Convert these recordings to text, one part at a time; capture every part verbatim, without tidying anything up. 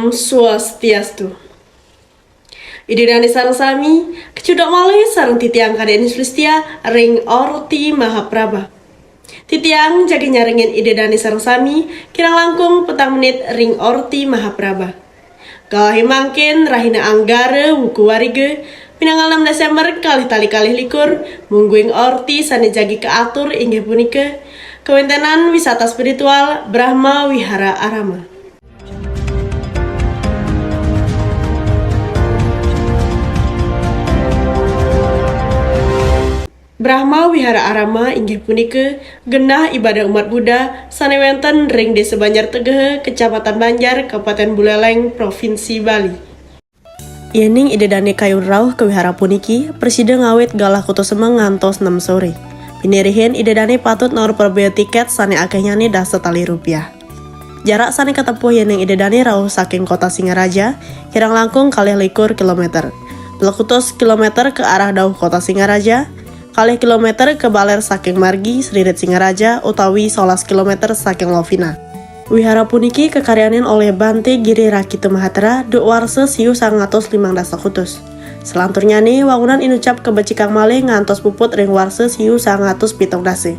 Swastiastu. Ida dane sareng sami, kecunduk malih sareng titiang Kadek Nislistia ring Orti Mahaprabha. Titiang jagi nyarengin Ida dane sareng sami, kirang langkung petang menit ring Orti Mahaprabha. Kalahi mangkin rahina Anggara wuku Wariga, pinanggal enam Desember kalih tali kalih likur, mungguing orti sane jagi kaatur inggih punika, kawentenan wisata spiritual Brahma Wihara Arama. Brahma Wihara Arama inggih punika genah ibadah umat Buddha sane wenten ring Desa Banjar Tegeha, Kecamatan Banjar, Kabupaten Buleleng, Provinsi Bali. Yening Ida dane kayun rauh ka wihara puniki, prasida ngawit galah kutus semeng ngantos nem sore. Pinirihin Ida dane patut naur prabaya tiket sane akehnyane dasa tali rupiah. Jarak sane katempuh yening Ida dane rauh saking Kota Singaraja, kirang langkung kalih likur kilometer. Plekutus kilometer ke arah dauh Kota Singaraja, kalih kilometer ke baler saking margi Sririt Singaraja utawi solas kilometer saking Lovina. Wihara puniki kakaryanin olih Bante Giri Rakita Mahatera duk warsa siu sangatus limang dasa kutus. Selanturnyane, wangunan inucap kabecikang malih ngantos puput ring warsa siu sangatus pitung dasa.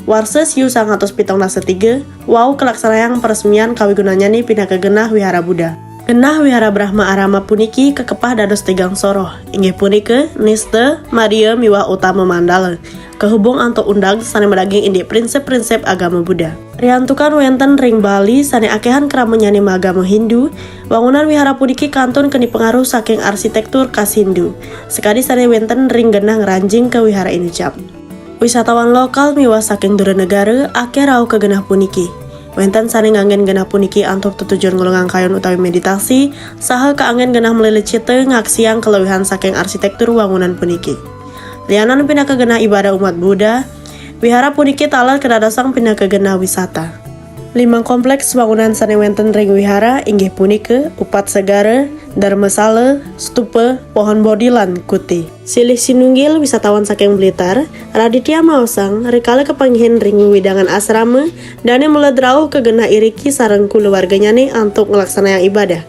Warsa siu sangatus pitung dasa tiga, wau kalaksanayang peresmian kawigunannyane pinaka genah Wihara Buddha. Genah Wihara Brahma Arama puniki kakepah dados tigang soroh, inggih punika nista, madya, miwah utama mandala, kahubung antuk undang sane madaging indik prinsip-prinsip agama Buddha. Riantukan wenten ring Bali sane akehan kramanyane magama Hindu, wangunan wihara puniki kantun keni pengaruh saking arsitektur khas Hindu, sakadi sane wenten ring genah ngranjing ka wihara inucap. Wisatawan lokal miwah saking dura negara akeh rauh ka genah puniki. Wenten sane nganggen genah puniki antuk tetujon nglungang kayun utawi meditasi, saha kaanggen genah mlila cita ngaksiang kalewihan saking arsitektur wangunan puniki. Lianan pinaka genah ibadah umat Buddha, wihara puniki taler kadadosang pinaka genah wisata. Limang kompleks wangunan sane wenten ring wihara inggih punika upat segara, dharmasala, stupa, pohon bodhi, lan kuti. Silih sinunggil wisatawan saking Blitar, Raditya maosang, rikala kapanggihin ring wewidangan asrama, dane meled rauh ka genah iriki sareng kulawarganyane antuk nglaksanayang ibadah.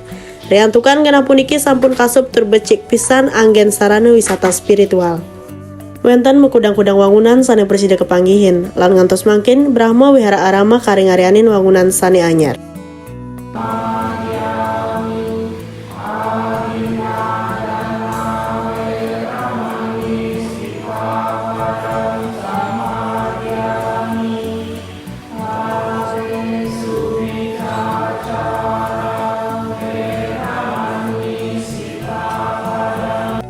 Riantukan genah puniki sampun kasub tur becik pisan anggen sarana wisata spiritual. Wenten makudang-kudang wangunan sane prasida kapanggihin, lan ngantos mangkin Brahma Wihara Arama karing-arianin wangunan sane anyar.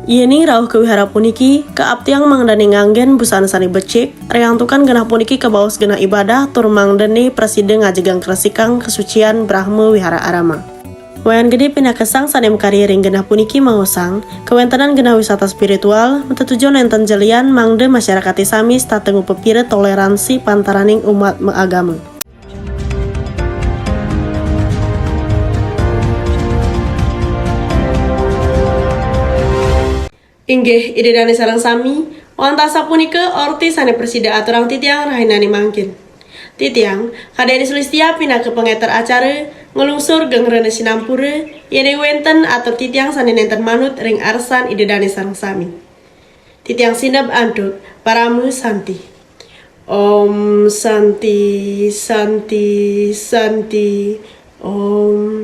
Yening rauh ka wihara puniki, kaaptiang mangdane nganggen busana sane becik, riantukan genah puniki kabaos genah ibadah tur mangdane prasida ngajegang kresikang kasucian Brahma Wihara Arama. Wayan Gede pinaka sang sane makarya ring genah puniki maosang, kawentenan genah wisata spiritual matetujon nenten jelian mangda masyarakate sami setata ngupapira toleransi pantaraning umat maagama. Inggih, Ida dane sareng sami, wantah sapunika orti sane prasida aturang titiang rahinane mangkin. Titiang, Kadek Nislistia pinaka pangeter acara, nglungsur geng rena sinampura, yening wenten atur titiang sane nenten manut ring arsan Ida dane sareng sami. Titiang sineb antuk Parama Santi. Om Santi, Santi, Santi, Om.